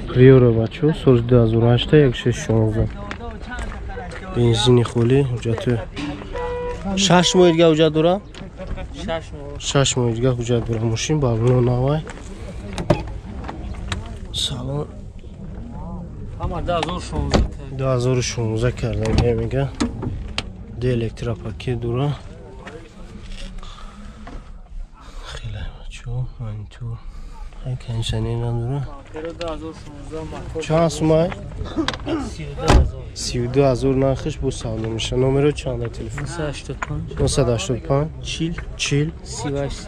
Приора бачо, соли 2008 1616. Бензини холӣ, ҳуҷҷати 6 моҳ дига ҳуҷҷат дора? 6 моҳ. 6 моҳ дига ҳуҷҷат дора. Мошин балоно навай. Салон ҳама 2016. 2016 кардан мега. Д электропакет дора. Хеле бачо, монитор. Кондиционер надора. Чанд сумай? 32 ҳазор нархиш бо савдо меша. Номеро чанда телефон? 985 985 40 40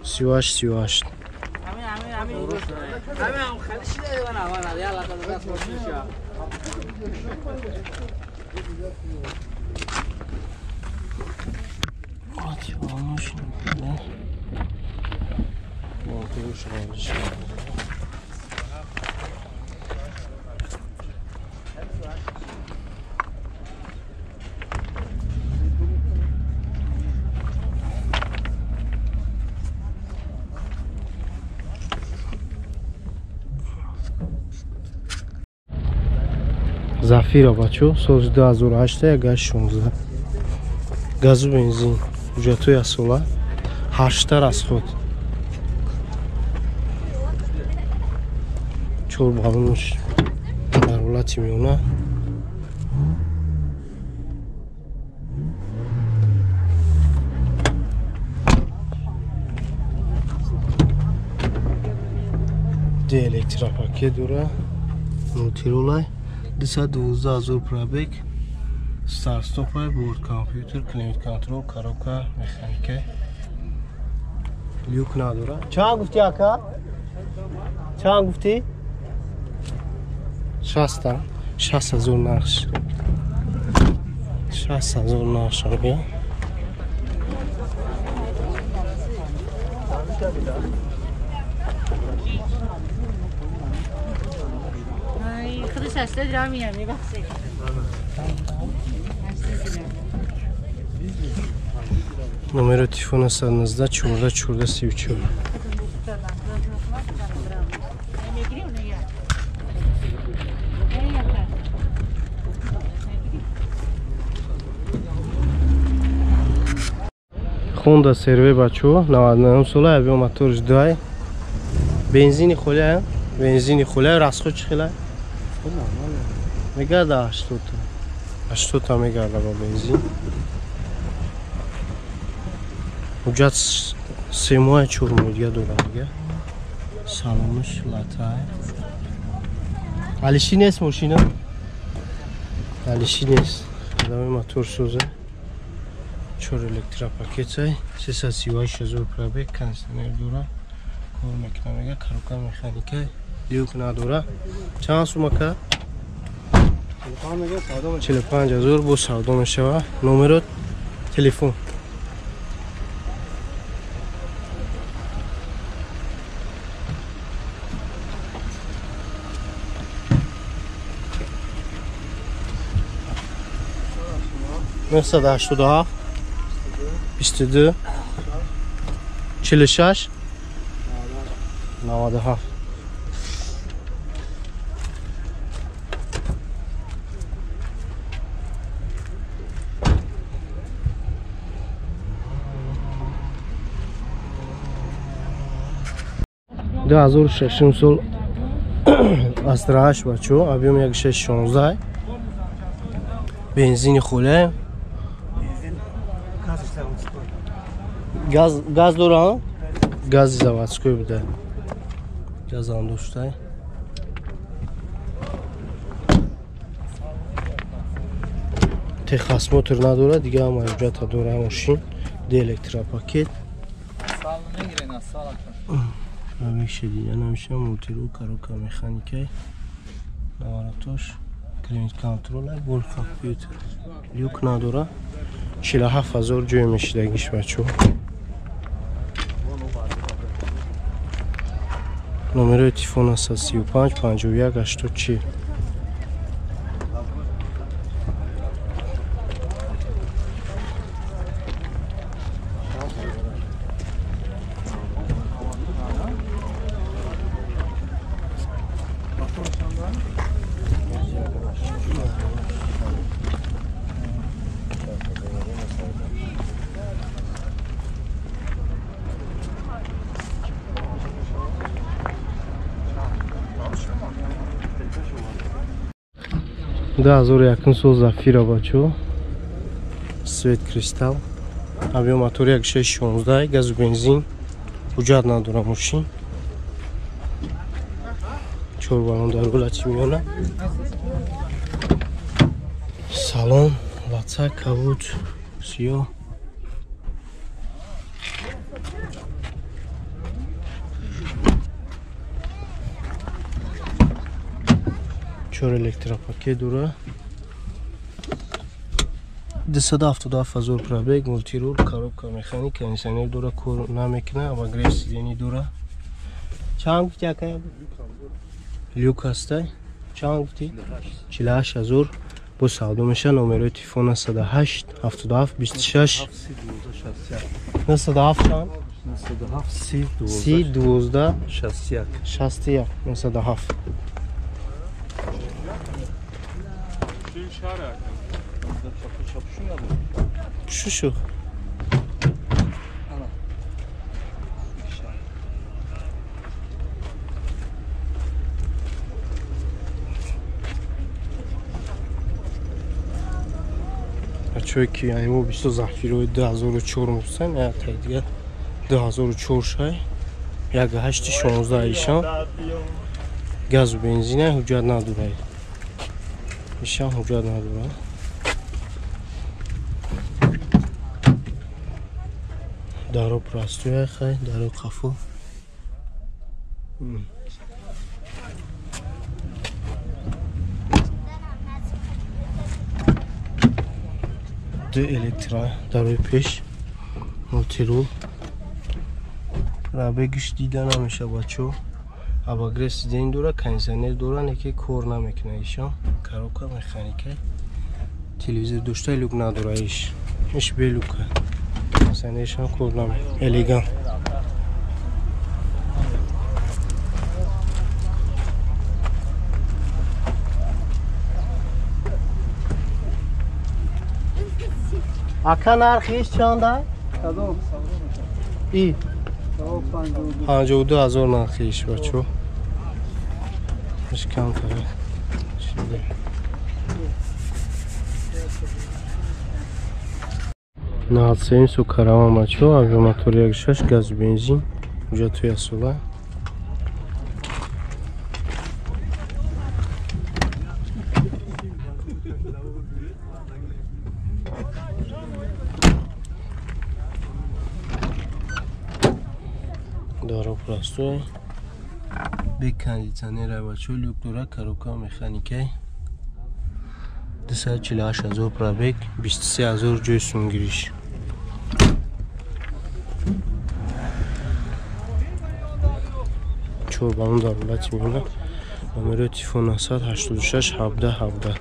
38 38 38. Зафира бачо, соли 2008 газ 16. Газу бензин, ҳуҷҷатҳои асола, 8 расход. 4 баллонш дар ҳолати миёна. Д электропакет дора, мултиролай. 212 ҳазор пробег, старт-стопай, борт компютер, климат контрол, коробка, механика. Люк надора. Чанд гуфти ака? Чанд гуфти? 60. 60 ҳазор нархш. 60 ҳазор нархш мегӯям. خودش اصلا درام میام میبخشید. Номери телефона 119 14 14 34. Honda CR-V бачо, 99 сола, авио моторш 2. Бензини холия, бензини холия, расход чӣ хела? Мегарда 80 та. 80 та мегарда бо бензин. Ҳуҷҷат 3 моҳ 4 моҳ дига дорад дига. Салонаш латай. Алиши нест мошина? Алиши нест. Хадами мотор соза. 4 электропакетай, 338 ҳазор пробег, кондиционер дора. Кор мекунад мега, коробка механика, люк надора. Чанд сума ка? 45 ҳазор бо савдо мешава. Номеро телефон. Нӯҳсаду ҳаштоду ҳафт 22 46 97. 2006 сол Астра 8 бачо, объем 1616, бензини холе. Газ дора? Гази заводской буда. Газ ам доштай. Техосмотр надора, дига ҳама ҳуҷҷата дора мошин. Д электропакет. Меше дида намеша, мултирол, коробка механикай, наворотош, климат контрол, бор компютер. Люк надора. 47 ҳазор ҷой мешидагиш бачо. Номерои телефон аст 35 51 84. Да, азор якун сол Зафира бачо. Свет кристалл. Объем мотор 1.616, газ бензин. Ҳуҷҷат надора мошин. 4 баллон дар ҳолати миёна. Салон, лаца, кабут, сиёҳ. Чор электропакет дора. 277 ҳазор пробег, мултирул, коробка механик, кондиционер дора, кор намекуна, обогрев сидений дора. Чанд гуфти ака? Люк ҳастай. Чанд гуфти? 48 ҳазор. Бо савдо меша. Номерои телефон 98 77 26 97 чанд? 97 30 12 61 61 97. Şu. Чой ки мо бисто Зафирои 2004 мусан, я тай дигар 2004 шай 1.816 ишам газу бензина ҳуҷҷат надорад. Ишам ҳуҷҷат надорад. Даро простой хай, даро қафо. Ду электро дарои пеш, мултирул. Пробегиш дида намеша бачо. Обогрев сидений дора, кондиционер дора, неки кор намекуна ишам. Коробка механика. Телевизор дошта, люк надора иш. Иш бе люка. Кондиционершам кор намекуна. Элегант. Ака нархиш чанда? Кадом? И 52 ҳазор нархиш бачо. Иш камтар. 97 су караван бачо, авиамотор 1.6 газ бензин, ҳуҷҷатҳои асола. Даро простой. Бе кондиционер бачо, люк дора, коробка механикай. 248 ҳазор пробег, 23 ҳазор ҷои сунгириш. Чор баллон дар ҳолати миёна. Номерои телефон 986 17 17.